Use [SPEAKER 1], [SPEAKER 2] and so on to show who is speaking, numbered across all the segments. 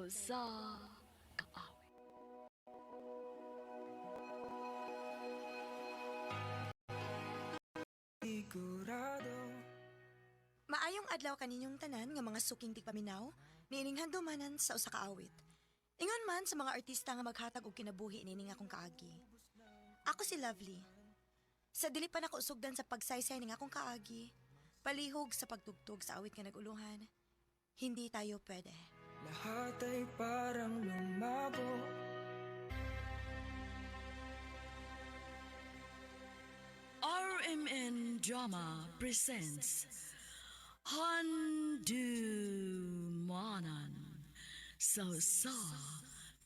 [SPEAKER 1] usa kaawit.
[SPEAKER 2] Maayong adlaw kaninyong tanan nga mga suking tigpaminaw, niining handumanan sa usa ka awit. Ingon man sa mga artista nga maghatag og kinabuhi niining akong kaagi. Ako si Lovely. Sa dili pa nako usugdan sa pagsaysay ning akong kaagi, palihog sa pagtugtog sa awit nga naguluhan, hindi tayo pwede.
[SPEAKER 3] Lahat ay parang lumabo.
[SPEAKER 1] RMN Drama presents Handumanan sa usa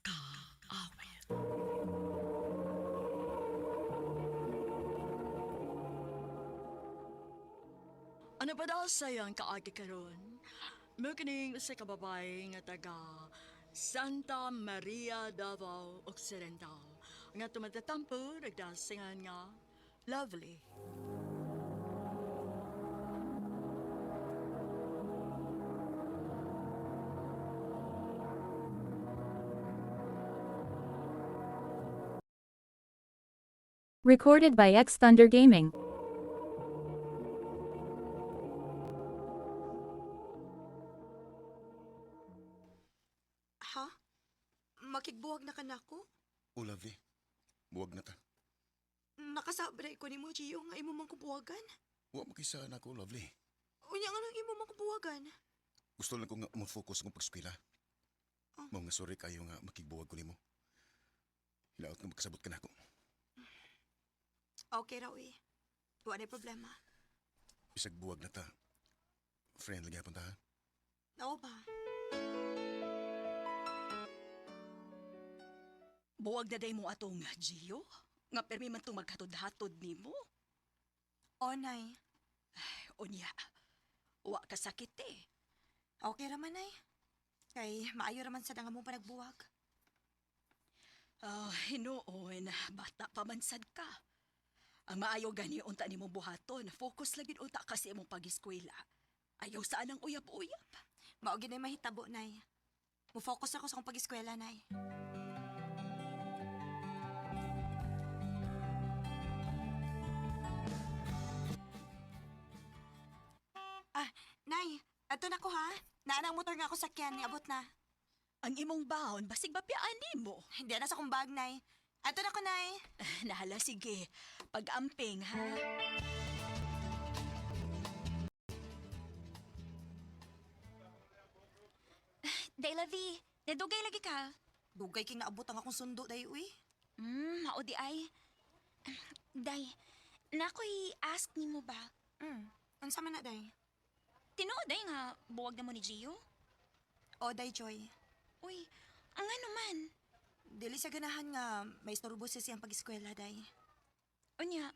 [SPEAKER 1] kaawit. Ano pa daw sayang kaagi karon? Mukining sa kababay nga taga Santa Maria Davao Occidental nga tumatatampo nagdasingan nga Lovely.
[SPEAKER 4] Recorded by X Thunder Gaming.
[SPEAKER 2] Ha? Makigbuwag na ka nako?
[SPEAKER 5] Oh, Lovely. Buwag na ta.
[SPEAKER 2] Nakasabi ko nimo Gio nga imo man kubuwagan.
[SPEAKER 5] Wa mo kaysa na ko, Lovely.
[SPEAKER 2] Unya nga nang imo man kubuwagan.
[SPEAKER 5] Gusto lang ko nga mo-focus ng pag-eskwela.
[SPEAKER 2] Oh.
[SPEAKER 5] Mao nga sorry kayo nga makigbuwag ko nimo. Hilaot nga magkasabot ka nako.
[SPEAKER 2] Okay raw eh. Wa na problema.
[SPEAKER 5] Bisag buwag na ta. Friend lagi hapon ta, ha?
[SPEAKER 2] Oo ba?
[SPEAKER 6] Buwag na day mo atong Gio? Nga permi man itong maghatod-hatod nimo?
[SPEAKER 2] O, nay.
[SPEAKER 6] Unya, wa ka sakit eh.
[SPEAKER 2] Okay raman, nay. Kay maayo raman sad ang among panagbuwag.
[SPEAKER 6] Ah, hinuon, bata pa man sad ka. Ang maayo gani unta nimo buhaton, focus lagi unta kasi imong pag-eskwela. Ayaw saan ang uyab-uyab.
[SPEAKER 2] Mao gid nay mahitabo, nay. Mo-focus ako sa akong pag-eskwela, nay. Ah, nay, ato na ko ha. Naana ang motor nga ako sakyan, niabot na.
[SPEAKER 6] Ang imong baon basig mapiyaan nimo.
[SPEAKER 2] Hindi na sa akong bag, nay. Ato na ko, nay.
[SPEAKER 6] Nahala sige, pag-amping ha.
[SPEAKER 7] Day, Lavi, nadugay lagi ka.
[SPEAKER 2] Dugay king naabot ang akong sundo, day, uy.
[SPEAKER 7] Mao di ay. Day, nakoy ask nimo ba?
[SPEAKER 2] Unsa man na, day?
[SPEAKER 7] Tinuod day nga buwag na mo ni Gio?
[SPEAKER 2] O, day, Joy.
[SPEAKER 7] Uy, ang ano man.
[SPEAKER 2] Dili siya ganahan nga may istorbo siya siyang pag-eskwela, day.
[SPEAKER 7] Unya,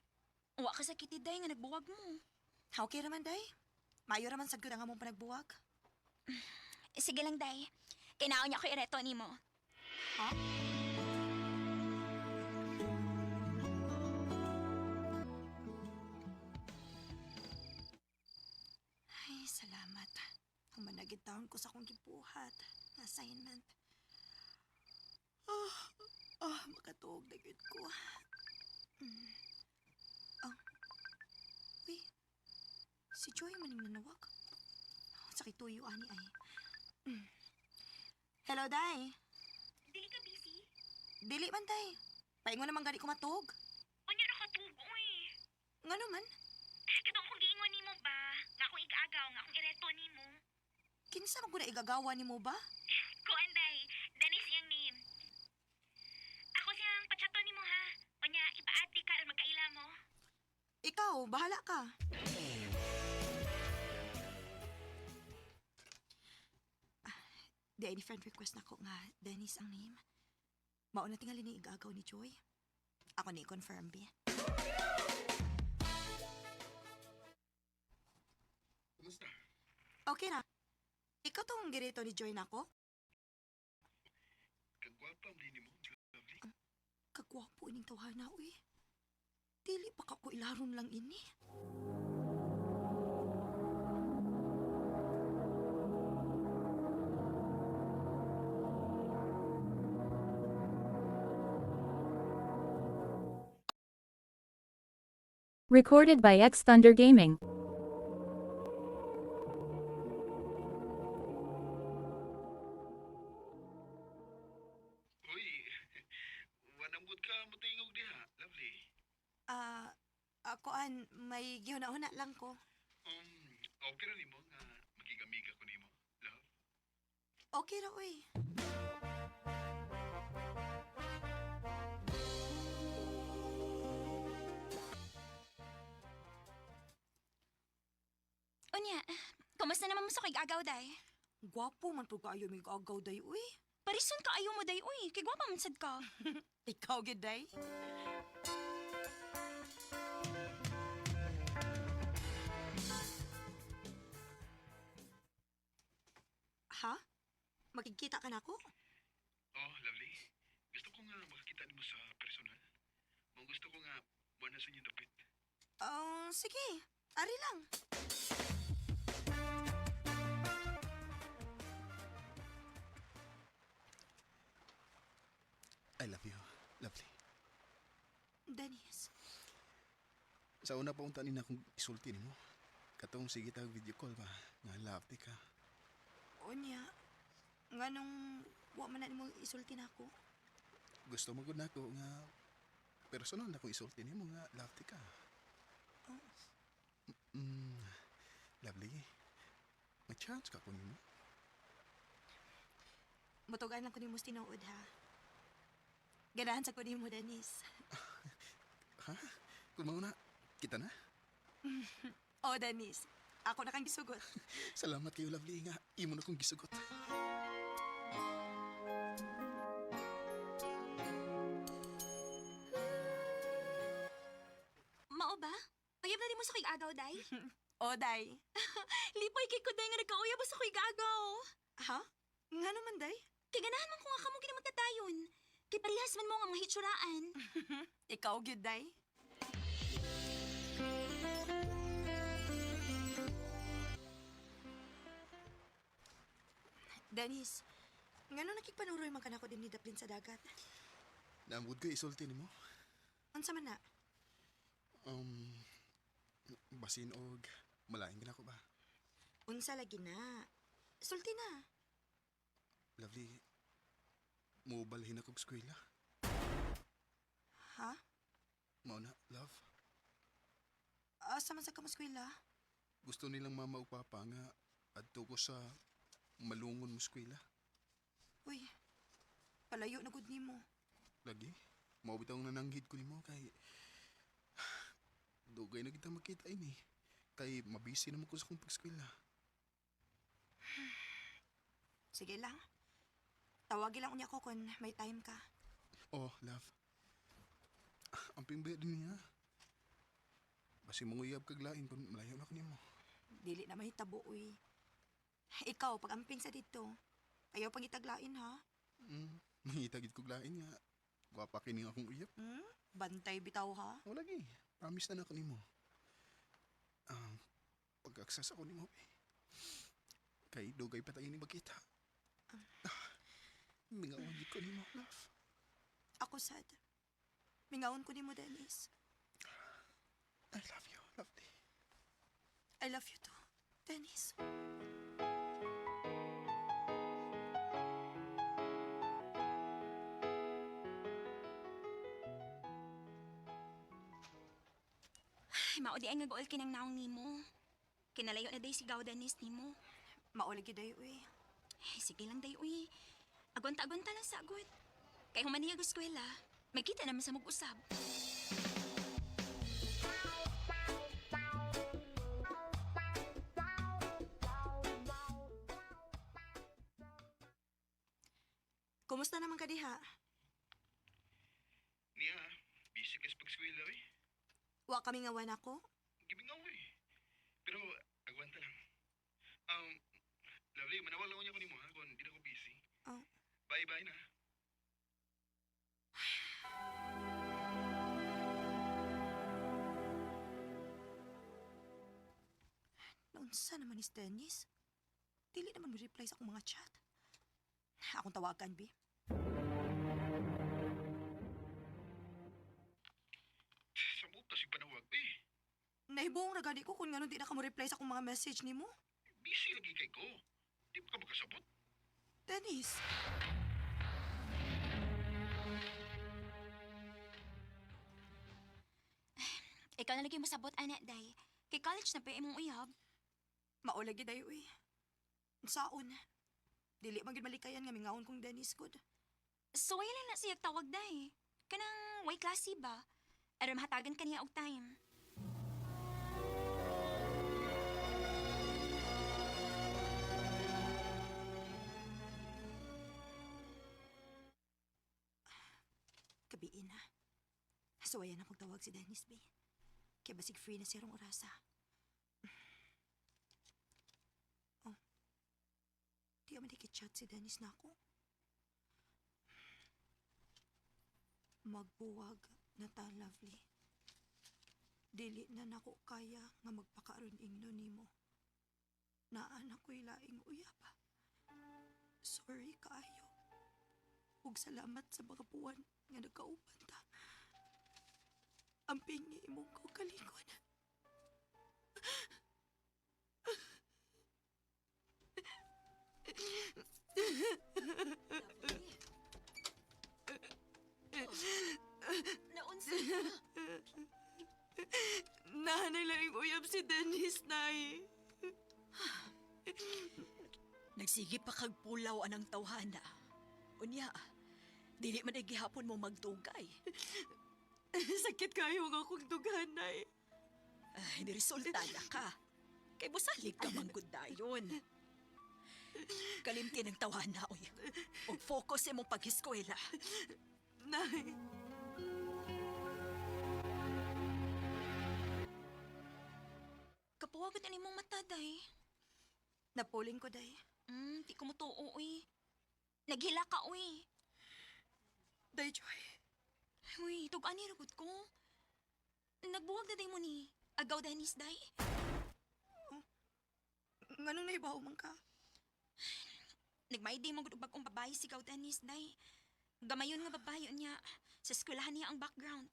[SPEAKER 7] wa ka sakiti day nga nagbuwag mo.
[SPEAKER 2] Okay raman, day. Maayo raman sad gud ang among panagbuwag.
[SPEAKER 7] Sige lang, day. Kinaon niya ko ireto nimo.
[SPEAKER 2] Ha? Ay, salamat. Ang managid taon ko sa akong gibuhat na assignment. Ah, makatuog na gyud ko. Ah. Uy, si Joy maning nanawag. Sakit tuyo ani ay. Hello, Day.
[SPEAKER 7] Dili ka busy?
[SPEAKER 2] Dili man, Day. Paingon naman gani ko matuog.
[SPEAKER 7] Unya ra ka tugo eh.
[SPEAKER 2] Ngano man?
[SPEAKER 7] Katong kong giingon nimo ba? Nga akong igaagaw, nga akong ireto nimo.
[SPEAKER 2] Kinsa man ko na igagawa nimo ba?
[SPEAKER 7] Kuan day, Dennis iyang name. Ako siyang patsato nimo ha. Unya ipaati ka aron magkaila mo.
[SPEAKER 2] Ikaw, bahala ka. Ah, di ay ni friend request na ko nga Dennis ang name. Mao na tingali ni igagaw ni Joy. Ako ni confirm bi.
[SPEAKER 5] Kumusta?
[SPEAKER 2] Okay na. Ikaw tong girito ni Joy nako?
[SPEAKER 5] Kagwapa ang mo, Lovely.
[SPEAKER 2] Kagwapo ining tawhana, uy. Dili pa ka ko ilaron lang ini.
[SPEAKER 4] Recorded by X Thunder Gaming.
[SPEAKER 5] Uy, wanang good ka motingog diha, lovely.
[SPEAKER 2] Ah, kuan, may gihuna-huna lang ko.
[SPEAKER 5] Okay ra nimo nga magigamiga ko nimo, love.
[SPEAKER 2] Okay ra, uy.
[SPEAKER 7] Unya, kumusta naman mo sa kay agaw day?
[SPEAKER 2] Gwapo man pud kaayo mig agaw day, uy.
[SPEAKER 7] Parison ka ayo mo day uy, kay gwapa man sad ka.
[SPEAKER 2] Ikaw gid day. Ha? Makikita ka na ako?
[SPEAKER 5] Oh, lovely. Gusto ko nga makakita nimo sa personal. Mong gusto ko nga buwan sa inyo dapit.
[SPEAKER 2] Oh, sige. Ari lang.
[SPEAKER 5] I love you, lovely.
[SPEAKER 2] Dennis,
[SPEAKER 5] Sa una pa unta ni na akong isulti nimo. Katong sige tag video call ba, nga lovely ka.
[SPEAKER 2] unya. Nganong wa man na nimo isulti na ako.
[SPEAKER 5] Gusto mo gud nako nga personal na akong isulti nimo nga lovely ka. Mm, lovely. May chance ka ko nimo.
[SPEAKER 2] Mutugan lang ko nimo sa tinuod ha. Ganahan sa ko nimo, Dennis.
[SPEAKER 5] Ha? Kung mauna, kita na.
[SPEAKER 2] Oh, Dennis. Ako na kang gisugot.
[SPEAKER 5] Salamat kayo, lovely nga. Imo na kong gisugot.
[SPEAKER 7] Mao ba? Uyab na nimo sa kay agaw day?
[SPEAKER 2] Oh, day.
[SPEAKER 7] Lipoy kay ko day nga nagkauyab sa kay agaw.
[SPEAKER 2] Ha? Nga naman, day?
[SPEAKER 7] Kay ganahan man ko nga kamo kinamagkatayon. Kay parehas man mo nga mga hitsuraan.
[SPEAKER 2] Ikaw gyud, day. Dennis, ngano nakigpanuroy man kanako din ni Daplin sa dagat?
[SPEAKER 5] Naamod ko isulti nimo.
[SPEAKER 2] Unsa man na?
[SPEAKER 5] Um, basin og malain ka na ko ba?
[SPEAKER 2] Unsa lagi na? Sulti na.
[SPEAKER 5] Lovely, mubalhin ako og eskwela.
[SPEAKER 2] Ha?
[SPEAKER 5] Mao na, love.
[SPEAKER 2] Asa man sa kamuskwela?
[SPEAKER 5] Gusto nilang mama ug papa nga adto ko sa malungon mo eskwela.
[SPEAKER 2] Uy, palayo na gud nimo.
[SPEAKER 5] Lagi, mao bitaw ang nananghid ko nimo kay dugay na kita makita ini. Kay mabisi naman ko sa akong pag-eskwela.
[SPEAKER 2] Sige lang. Tawagi lang unya ko kung may time ka.
[SPEAKER 5] Oh, love. Ang pingbayad din niya. Basi manguyab kag lain kung malayo na ko nimo.
[SPEAKER 2] Dili na mahitabo, uy. Ikaw, pag amping sa dito, ayaw pang itaglain, ha?
[SPEAKER 5] Mangita gid kog lain nga. Gwapa kini nga akong uyab.
[SPEAKER 2] Hmm? Bantay bitaw, ha?
[SPEAKER 5] Wala gi. Promise na nako nimo. Ah, pag-access ako nimo. Eh. Kay dugay pa tayo ni magkita. Ah, mingawan gid ko nimo, love.
[SPEAKER 2] Ako sad. Mingawon ko nimo, Dennis.
[SPEAKER 5] I love you, lovely.
[SPEAKER 2] I love you too, Dennis.
[SPEAKER 7] Ay, mao di ay nga gool kinang naong nimo. Kinalayo na day si Gaw Danis nimo.
[SPEAKER 2] Mauli gid day, uy.
[SPEAKER 7] Ay, sige lang day uy. Agunta-agunta lang sa agod. Kay human niya eskwela, magkita naman sa mag-usab.
[SPEAKER 2] Kumusta naman ka diha?
[SPEAKER 5] Niya, busy ka sa pag-eskwela, eh.
[SPEAKER 2] Wa kami nga ako?
[SPEAKER 5] Gimingaw eh. Pero agwanta lang. Um, lovely, manawag lang niya ko nimo ha kung di na ko busy.
[SPEAKER 2] Oh.
[SPEAKER 5] Bye-bye na.
[SPEAKER 2] Naunsa naman is Dennis? Dili naman mo reply sa akong mga chat. Akong tawagan, bi.
[SPEAKER 5] Samot na si panawag eh.
[SPEAKER 2] Naibuong ra gani ko kung nganong di na ka mo reply sa akong mga message nimo.
[SPEAKER 5] Busy lagi kay ko. Di pa ka makasabot.
[SPEAKER 2] Dennis.
[SPEAKER 7] Ikaw na lagi masabot, ana, day. Kay college na pa imong uyab.
[SPEAKER 2] Mao lagi day uy. Saon? Dili man gid malikayan nga mingaon kong Dennis gud.
[SPEAKER 7] So, wala lang na siya tawag, day. Kanang way klase ba? Aron mahatagan ka niya og time.
[SPEAKER 2] Kabiin na. Suwayan na magtawag si Dennis, bay. Kaya basig free na siya rong orasa. Oh. Di man chat si Dennis na ako. Magbuwag na ta, lovely. Dili na nako kaya nga magpakaroon ingno nimo. Naa na ko'y laing uyab. Sorry kaayo. Ug salamat sa mga buwan nga nagkauban ta. Ang pingi imong kaugalingon.
[SPEAKER 6] Naunsa
[SPEAKER 2] Nahanay laing uyab si Dennis, Nay.
[SPEAKER 6] Nagsige pa kag pulaw anang tawhana. Unya, dili man ay gihapon mo magdugay.
[SPEAKER 1] Sakit kayo nga akong dughan, Nay.
[SPEAKER 6] Ay, niresulta na ka. Kay busalig ka manggod dayon. Kalimti ng tawhana, oy. Og focus imong pag-eskwela.
[SPEAKER 1] Nay.
[SPEAKER 7] Kapuwagod ani mong mata, day.
[SPEAKER 2] Napuling ko, Day.
[SPEAKER 7] Di ko mutuo, uy. Naghila ka, uy.
[SPEAKER 2] Day, Joy.
[SPEAKER 7] Uy, tug-ani ragod ko. Nagbuwag na day mo ni Agaw Dennis, day.
[SPEAKER 2] Nganong naibaw man ka?
[SPEAKER 7] Nagmay day mo gud og bag-ong babae si Gaw Dennis, day. Gamayon nga babae niya. Sa eskwelahan niya ang background.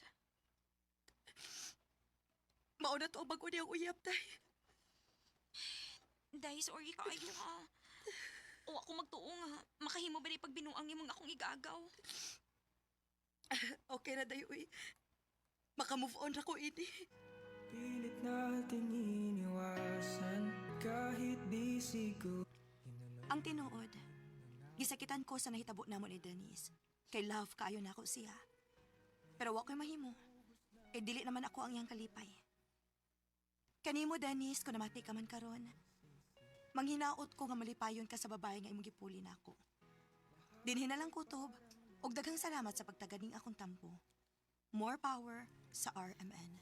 [SPEAKER 2] Mauna to ang bago niyang uyab, Day.
[SPEAKER 7] Day, sorry kaayo ha. O ako magtuo nga. Makahimo ba di pag binuang nimong akong igaagaw?
[SPEAKER 2] Okay na, Day, uy. Maka-move on ra ko, ini.
[SPEAKER 3] Pilit nating iniwasan kahit di siguro.
[SPEAKER 2] Ang tinuod, gisakitan ko sa nahitabo namo ni Dennis. Kay love kaayo nako siya. Pero wa ko'y mahimo. Kay dili naman ako ang iyang kalipay. Kanimo, Dennis, kung namati ka man karon, manghinaot ko nga malipayon ka sa babae nga imong gipuli nako. Dinhi na lang kutob, og daghang salamat sa pagtaganing akong tampo. More power sa RMN.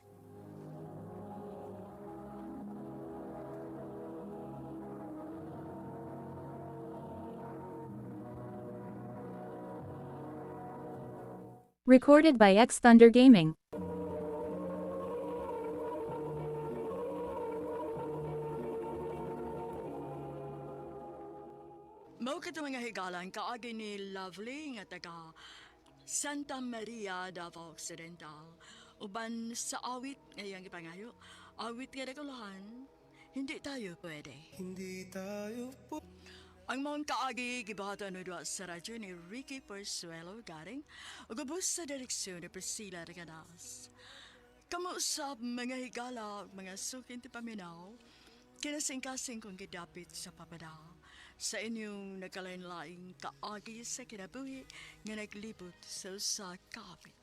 [SPEAKER 4] Recorded by X Thunder Gaming.
[SPEAKER 1] Mao kato mga higalan kaagi ni Lovely nga taga Santa Maria, Davao Occidental. Uban sa awit ngayang ipangayo, awit nga naguluhan, hindi tayo pwede.
[SPEAKER 3] Hindi tayo po.
[SPEAKER 1] Ang maong kaagi gibahatan no duha sa radyo ni Ricky Persuelo Garing ug ubos sa direksyon ni Priscilla Reganas. Kamuusap mga higala ug mga sukin ti paminaw, kinasingkasing kong gidapit sa papada sa inyong nagkalain-laing kaagi sa kinabuhi nga naglibot sa usa ka awit.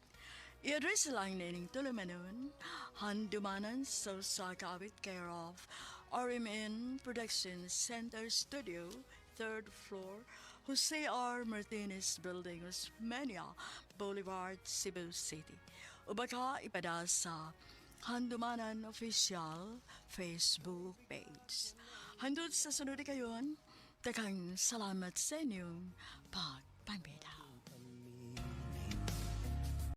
[SPEAKER 1] I-address lang nining tulumanon, handumanan sa usa ka awit care of RMN Production Center Studio, third floor, Jose R. Martinez Building, Osmeña Boulevard, Cebu City. O baka ipada sa Handumanan Official Facebook page. Handod sa sunod kayon, daghang salamat sa inyong pagpambida.